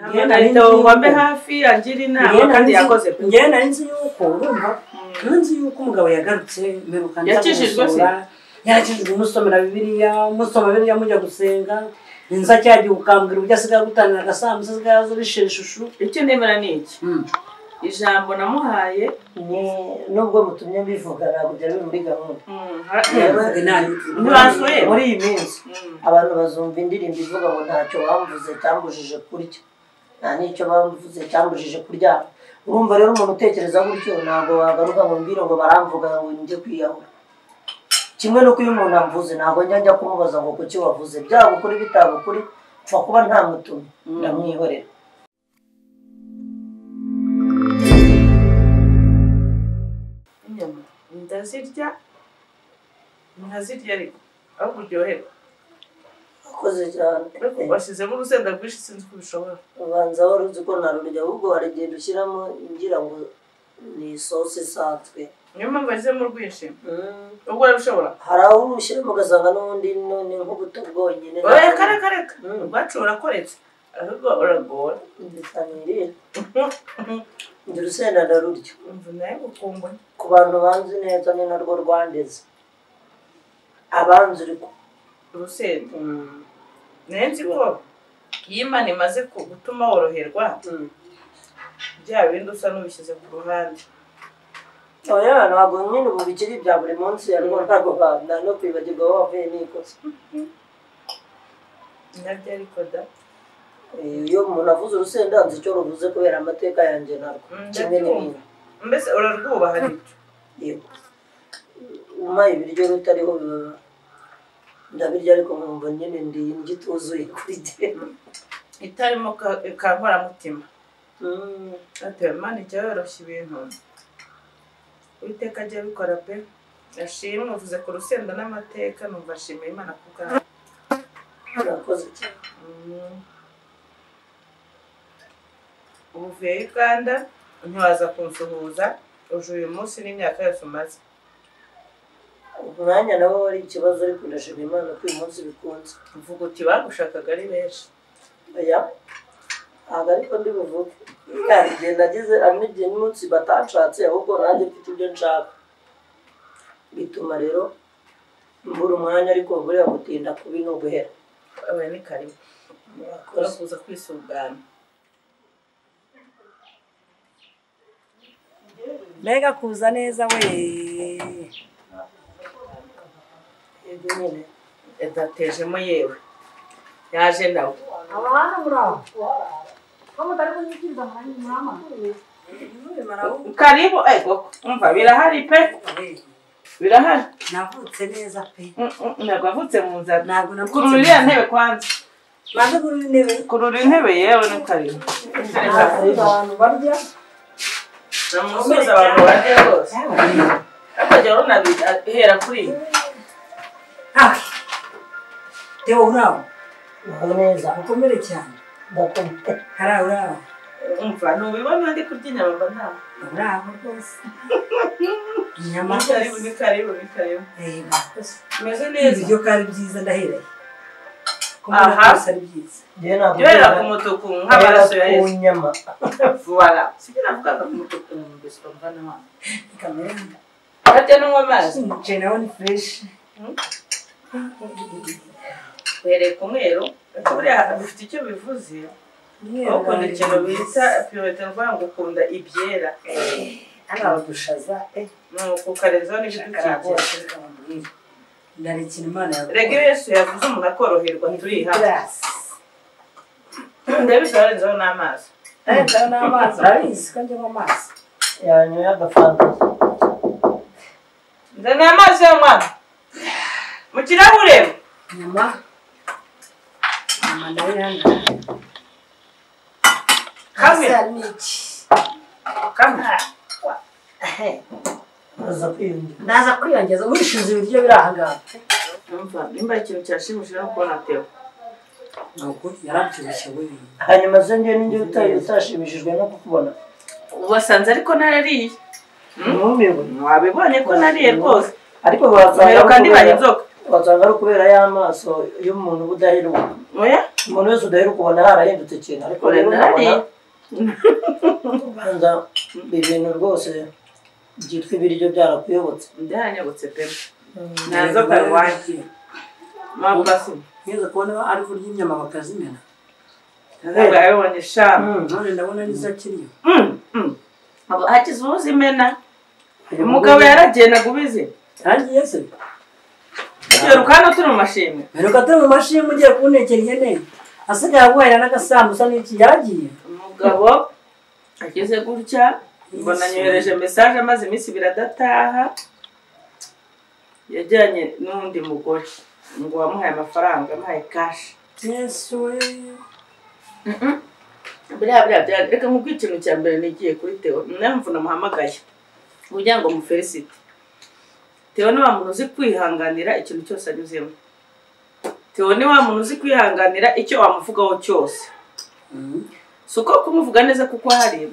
Ngo mbe hafi angira inama kandi yakoze pe. Njyewe nari nzi yuko urumva nzi yuko umugabo yagarutse mperuka yakijijwe se yarakijijwe umusomera Bibiliya umusoma Bibiliya mujya gusenga inza cyagiye ukambwira uburyo asigaye gutangira agasambusa asigaye aza bishira ishushu. Icyo nemera ni iki ijambo namuhaye nubwo mutumye mbivuga ntabwo byari biri muri gahunda. Muri iyi minsi abantu bazumva indirimbo ivuga ngo ntacyo bamvuze cyambujije kurya, nta n'icyo bamvuze cyambujije kuryama. Urumva rero umuntu utekereza gutyo ntabwo wagaruka ngo mbwire ngo baramvuga ngo njye kwiyahura. Kimwe nuko iyo umuntu amvuze ntabwo njya kumubaza ngo kuki wavuze, byaba ukuri bitaba ukuri pfa kuba nta mutumye ndamwihorera. Inyama ndazirya nkazirya ariko aho kuryoherwa akoze cyane. Washyizemo urusenda rwinshi sinzi uko ubishobora. Ubanza wari uzi ko ntarurya ahubwo hari igihe dushyiramo ngira ngo ni isosi isanzwe. Niyo mpamvu washyizemo rwinshi ubwo urabishobora. Hari aho urushyiramo ugasanga n'ubundi ni nk'ubuto bwonyine. Reka reka reka ubwacu burakoretse ahubwo uragora. Bitanirira njye urusenda ndarurya. Nawe gukumbuye. Ku bantu banzi neza ni narwo rwandeze abanzi uriko urusenda. Nzi ko iyo Imana imaze gutuma woroherwa bya bindi usa n'ubishyize ku ruhande. Oya ntabwo nyine ubu bikiri bya buri munsi ariko ntabwo no kwibagirwa aho wavuye n'ikosa. Nabyo ariko da iyo umuntu avuze urusenda nzi icyo ruvuze kubera amateka yanjye narwo kimwe n'ibindi. Mbese urarwubaha nibyo? Yego. Umpaye ibiryo rutariho ndabirya ariko nkumva nyine ndi indyo ituzuye kuri jye itarimo kankoramutima. Ati Imana ijya yoroshya ibintu, Uwiteka ajya abikora pe. Ashimwe uvuze ku rusenda n'amateka numva ashimiye Imana ku bwawe. Urakoze cyane. Uvuye Uganda ntiwaza kunsuhuza uje uyu munsi n'imyaka yose umaze. Umwanya nawo wari ikibazo ariko ndashima Imana ko uyu munsi bikunze. Mvuga uti bagushakaga ari benshi. Oya ntabwo ariko ndi buvuge. Hari igihe nagize n'igihe n'umunsi batanshatse ahubwo nanjye mfite ibyo nshaka, bituma rero mbura umwanya ariko buriya gutinda kubi no guhera. Oya ni karibu urakuza kwisugana. Mbega kuza neza we. Yego nyine yadatejemo yewe yaje nawe. Abana muraho ko mutari kunyikiriza murama. Karibu ego umva birahari pe birahari. Navutse neza pe. Ntabwo avutse mu nzara. Ntabwo navutse. Kurura iriya ntebe kwanza. Banza kurura intebe. Kurura intebe yewe ni karibu. Abantu barya namusoza abantu barya rwose. Akajya runabihera kuri iyi. Teo uraho? Uraho neza. Ukomere cyane. Ndakomeye. Hara uraho? Umva ntubibona ndi kurya inyama mba ntaho. Uraho rwose. Inyama ni karibu ni karibu ni karibu. Umeze neza. Ibiryo ko ari byiza ndahereye. Aha. Ari byiza. Guhera ku mutuku nk'amaraso ya Yesu. Ku nyama. Voilà. Sibyo navugaga ku mutuku mbese mva na hano. Kamera. Harya n'unywa amazi. Umuceri nawo ni fresh. Uhereye ku mweru ariko buriya bifite icyo bivuze. Ukunda ikintu bita purete ni ngo ukunda ibyera. Hano abadushaza nuko ukarenzaho n'ibidukikije. Ndarekera Imana yawe. Rega iyo Yesu yavuze umuntu akoroherwa turiha. Ndabizi warenzaho n'amazi. Ndarenzaho n'amazi urabizi ko njyamo amazi. Yanyoye agafanta. Nzaniye amazi ya mwana. Mu kirahure. Inyama. Inyama nayo hano. Kamwe. Kamwe. Ndaza kwiyongeza wishinze ibiryo biri aha ngaha. Umva nimba ikintu cyashimishije no kubona Theo. Ntabwo yarabyibushye we. Hanyuma se njye ninjye utashimishijwe no kukubona. Wasanze ariko narariye. Numiwe. Wabibonye ko nariye rwose. Ariko wasanga kandi bari inzoka. Wasanga ari ukubera y'amaso y'umuntu uba udaheruka. Oya, umuntu wese udaheruka ubona harahindutse ikintu, ariko rero Nari. ukabona ubanza ibintu rwose byitwa ibiryo byarakuyobotse. Byaranyobotse pe, nta nzoka rwaye mapasi. Nigeze kubona ari kurya inyama bakazimena. Ntabwo yabibonye sha. None ndabona nizo akiriyo. Hakize uzimena, umugabo yaragiye ubizi. Yagiye se? Tuheruka hano turi mu mashimwe. Mperuka turi mu mashimwe ugiye kuntekera ihene, asigaye aguhera n'agasambusa n'iki, yaragiye. Umugabo ageze gutya mbona anyohereje message, amaze iminsi 2 adataha, yajyanye n'undi mugore ngo wamuhaye amafaranga, amuhaye cash. Yesu we. Biriya bya reka nkubwire ikintu cya mbere nigiye kuri Theo, niyo mpamvu namuhamagaye kugira ngo mufelicite. Theo ni wa muntu uzi kwihanganira ikintu cyose anyuzemo. Theo ni wa muntu uzi kwihanganira icyo wamuvugaho cyose. Si uko kumuvuga neza kuko hari.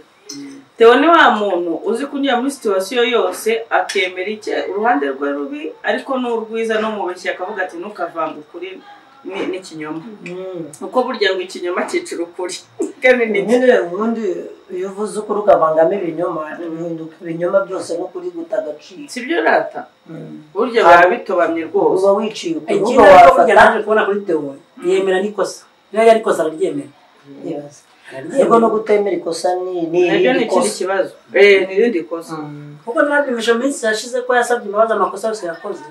Theo ni wa muntu uzi kunyura muri situation yose akemera icye uruhande rwe rubi, ariko n'urwiza no mubeshya akavuga ati ntukavanga ukuri n'ikinyoma. Uko burya ngo ikinyoma cyicira ukuri. Kandi ni nyine ubundi iyo uvuze ukuri ukavangamo ibinyoma, bihinduka ibinyoma byose n'ukuri guta agaciro. Sibyo rata? Burya biba bitobamye rwose. Uba wiciye ukuri. Ikindi ariko burya naje kubona kuri Theo, yemera n'ikosa. Niyo yari ikosa araryemera. Ariko no kutemera ikosa ni nabyo ni ikindi kibazo. Ni irindi kosa. Kuko narabyumvise mu minsi yashize ko yasabye imbabazi amakosa yose yakoze.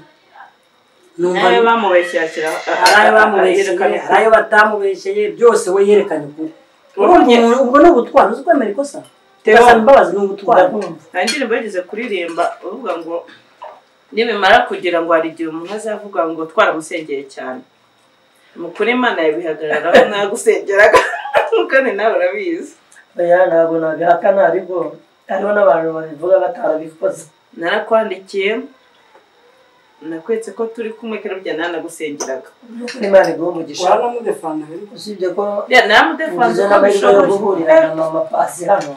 Nayo bamubeshyeye akira, hari ayo bamubeshyeye, hari ayo batamubeshyeye, byose we yerekanye ukuri. Ubwo ni ubutwari, uzi kwemera ikosa. Ugasaba imbabazi ni ubutwari. Hari indirimbo yigeze kuririmba uvuga ngo nibimara kugira ngo hari igihe umuntu azavuga ngo twaramusengeye cyane. Mukuri Imana yabihagararaho nagusengeraga kandi nawe urabizi. Oya, ntabwo nabihakana, ariko hariho n'abantu babivuga batarabikoze. Narakwandikiye, nakwetse ko turi kumwe kandi burya nanagusengeraga. Imana iguhe umugisha. Waramudefanda rero. Usibye ko naramudefanda uko bishoboye guhurira na Mama Pasi hano.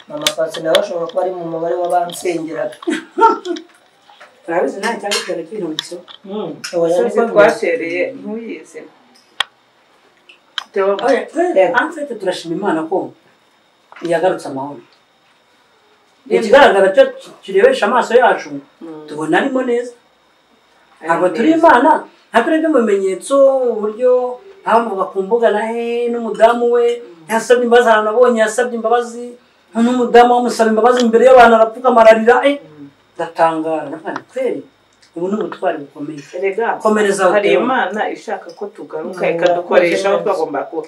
Mama Pasi nawe ashobora kuba ari mu mubare w'abansengeraga. Turabizi nta cyagutera cy'intoki. Oya, twashereye ntuyizi. En fait turashima Imana ko yagarutse amahoro. Ikigaragara cyo turebesha amaso yacu tubona arimo neza. Ntabwo turi Imana, ntabwo turebye mu bimenyetso uburyo bamuvuga ku mbuga na he n'umudamu we yasabye imbabazi, ahantu abonye yasabye imbabazi n'umudamu amusaba imbabazi imbere y'abantu arapfukama ararira, ndatangara ndavuga nti kweri ubu ni ubutwari bukomeye. Erega komereza. Hari Imana ishaka ko tugaruka ikadukoresha aho twagomba kuba.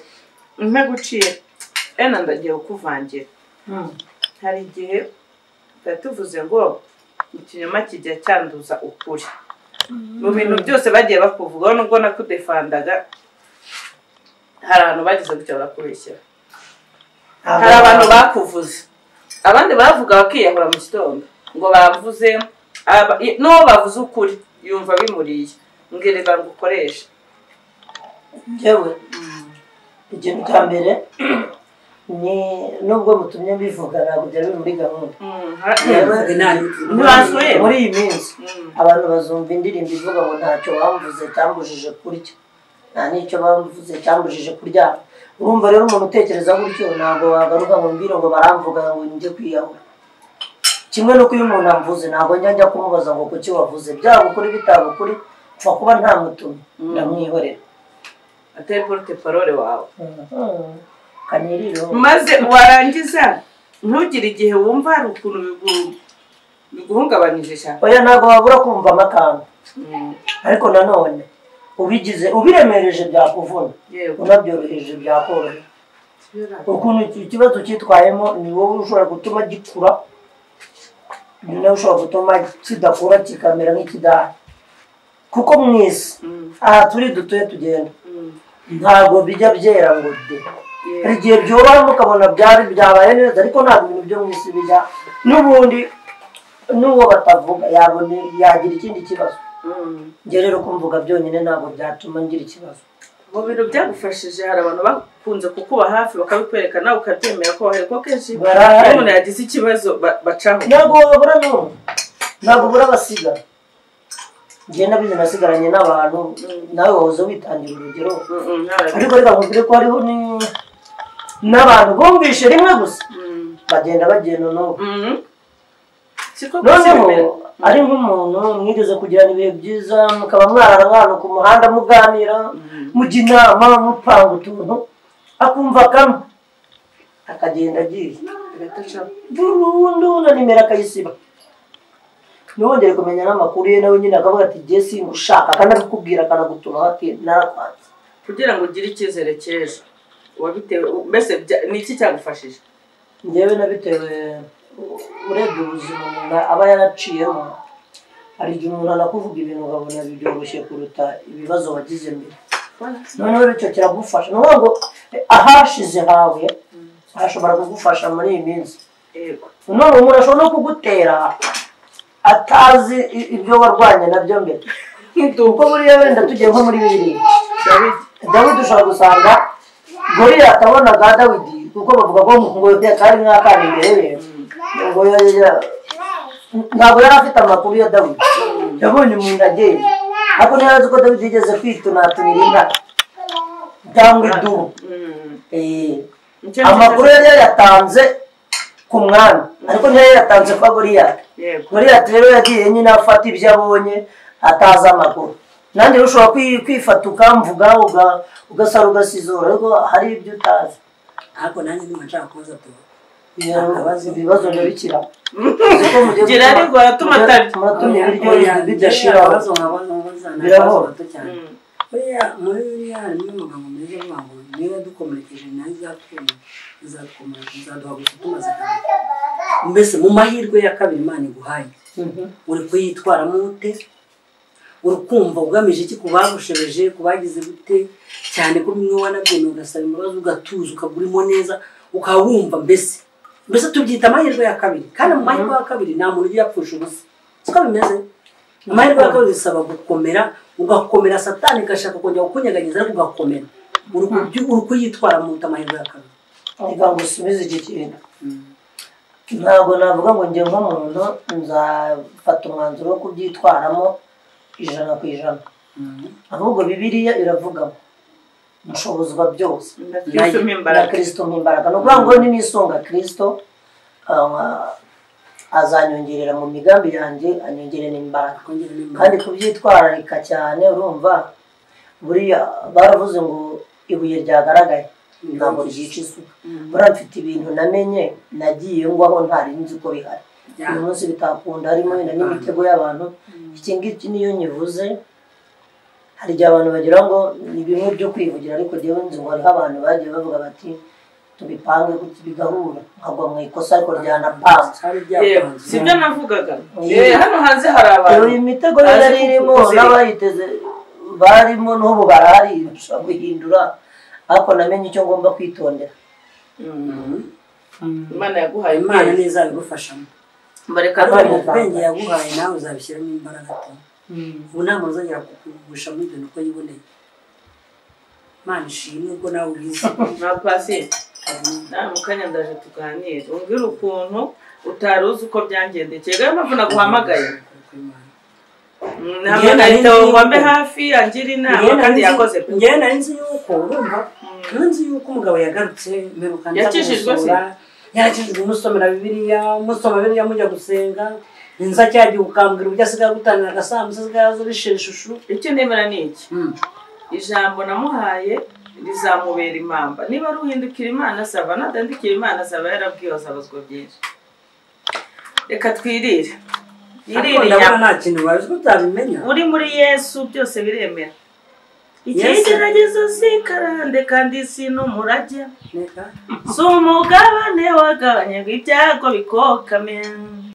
Ntaguciye ena ndagiye kukuvangira. Hari igihe twari tuvuze ngo ikinyoma kijya cyanduza ukuri. Mu bintu byose bagiye bakuvugaho nubwo nakudefandaga, hari abantu bagize gutya barakubeshyera. Hari abantu bakuvuze, abandi bavuga bakiyahura mu gitondo ngo bavuze, n'uwo bavuze ukuri yumva bimuriye, mbwira ngo ukoreshe. Njyewe ikintu cya mbere ni nubwo mutumye mbivuga ntabwo byari biri muri gahunda. Muri iyi minsi abantu bazumva indirimbo ivuga ngo ntacyo bamvuze cyambujije kurya, nta n'icyo bamvuze cyambujije kuryama. Urumva rero umuntu utekereza gutyo ntabwo wagaruka ngo mbwire ngo baramvuga ngo njye kwiyahura. Kimwe nuko iyo umuntu amvuze ntabwo njya kumubaza ngo kuki wavuze, byaba ukuri bitaba ukuri, pfa kuba ntamutumye ndamwihorera. Atari porte parole wawe. Kaniriro. Maze warangiza ntugire igihe wumva hari ukuntu biguhungabanyije cyane. Oya, ntabwo wabura kumva amakamba. Ariko nanone ubigize ubiremereje byakuvuna, unabyoroheje byakorohera. Ukuntu ikibazo cyitwayemo ni wowe ushobora gutuma gikura, ni nawe ushobora gutuma kidakura kikamera nk'ikidahari. Kuko mu isi aha turi dutuye tugenda ntabwo bijya byera ngo de. Hari igihe byoroha mukabona byabaye neza, ariko ntabwo ibintu byo mu isi bijya n'ubundi n'uwo batavuga yabone yagira ikindi kibazo. Njye rero kumvuga byonyine ntabwo byatuma ngira ikibazo. Mu bintu byagufashije hari abantu bakunze kukuba hafi bakabikwereka nawe ukabyemera ko bahari, kuko kenshi iyo umuntu yagize ikibazo bacaho. Ntabwo wabura n'umwe, ntabwo ubura abasiga. Njye nabizi nasigaranye n'abantu nawe wahoze witangira urugero ariko reka nkubwire ko hariho n'abantu bumvishe rimwe gusa bagenda n'ubu. Noneho ari nk'umuntu mwigeze kugirana ibihe byiza mukaba mwarara nk'ahantu ku muhanda muganira mujya inama mupanga utuntu akumva kamwe akagenda agiye burundu na nimero akayisiba ntiwongere kumenya n'amakuru ye nawe nyine akavuga ati jye singushaka akanabikubwira akanagutumaho ati narakwanze. Kugira ngo ugire icyizere cy'ejo wabitewe mbese ni iki cyagufashije? Njyewe nabitewe urebye ubuzima umuntu aba yaraciyemo hari igihe umuntu anakuvuga ibintu ukabona byoroshye kuruta ibibazo wagize mbere. Noneho icyo kiragufasha ni ukuvuga ngo ahashize hawe hashobora kugufasha muri iyi minsi. None umuntu ashobora no kugutera atazi ibyo warwanye nabyo mbere. Kuko buriya wenda tugiye nko muri Bibiliya Dawidi ushobora gusanga Goliyati abonaga Dawidi kuko bavuga ko ngo kari nk'akana imbere ye ngo ntabwo yari afite amakuru ya Dawidi yabonye umuntu agenda ariko ntiyari azi ko Dawidi yigeze kwitunatunira inka cyangwa idubu. Amakuru yari yayatanze ku mwami ariko ntiyari yayatanze kwa Goliyati. Goliyati rero yagiye nyine afata ibyo abonye atazi amakuru. Nanjye ushobora kwifata ukamvuga ugasara ugasizora ariko hari ibyo utazi. Ariko nanjye niba nshaka kubaza ibibazo ndabikira gira ariko aratuma muratumye ibiryo bidashira birahora. Buriya muri biriya harimo amagambo meza avuga ngo niba dukomerekeje nayo izaduha gusa tumaze kabiri. Mbese mu mahirwe ya kabiri Imana iguhaye uri kuyitwaramo ute? Uri kumva ugamije iki ku bagushebeje ku bagize gute cyane ko bimwe wanabyemeye ugasaba imbabazi ugatuza ukagurimo neza ukawumva mbese tubyita amahirwe ya kabiri kandi mu mahirwe ya kabiri nta muntu ujya yapfusha ubusa siko bimeze. Amahirwe ya kabiri bisaba gukomera ugakomera satani igashaka kongera kukunyeganyeza ariko ugakomera uri kuyitwara mu amahirwe ya kabiri. Reka ngusubize iki kintu ntabwo navuga ngo njye nk'umuntu nzafata umwanzuro wo kubyitwaramo 100% ahubwo Bibiliya iravuga mushobozwa byose na Kristo mpimbaraga. Ni ukuvuga ngo nisunga Kristo azanyongerera mu migambi yanjye anyongerera imbaraga kandi kubyitwararika cyane. Urumva buriya baravuze ngo ibuye ryagaragaye ntabwo ryica isuka. Buriya mfite ibintu namenye nagiye ngwaho ntari nzi ko bihari uyu munsi bitakunda harimo wenda n'imitego y'abantu. Iki ngiki niyo nyivuze hari igihe abantu bagira ngo ni bimwe byo kwivugira ariko jyewe nzi ngo hariho abantu bagiye bavuga bati tubipange gutya bigahura nkagwa mu ikosa ariko ryanapanze. Sibyo navugaga hano hanze hari abantu iyi mitego yari irimo n'abayiteze barimo n'ubu barahari ushobora guhindura ariko namenye icyo ngomba kwitondera. Imana yaguhaye Imana neza ibigufashamo bareka ubwenge yaguhaye nawe uzabishyiramo imbaraga tu ubu nta muntu uzongera kukugusha muri ibyo uko yiboneye. Imana ishimwe ubwo nawe ubizi. Nta pasi nawe mu kanya ndaje tuganire umbwire ukuntu utari uzi uko byangendekeye niyo mpamvu naguhamagaye. Nahamagaye ngo mbe hafi angire inama kandi yakoze pe. Njyewe nari nzi yuko urumva nzi yuko umugabo yagarutse mperuka yakijijwe se yarakijijwe umusomera Bibiliya umusoma Bibiliya mujya gusenga inza cyagiye ukambwira uburyo asigaye gutangira agasambusa asigaye aza bishira ishushu. Icyo nemera ni iki ijambo namuhaye rizamubera impamba niba ari uhindukira Imana saba nadandikira Imana saba yarabwiwe azabazwa byinshi. Reka twirire yirire inyama nta kintu bazi ko utabimenya uri muri Yesu byose biremera. Ikigeragezo si karande kandi si n'umurage si umugabane wagabanye ngo ibyago bikokame.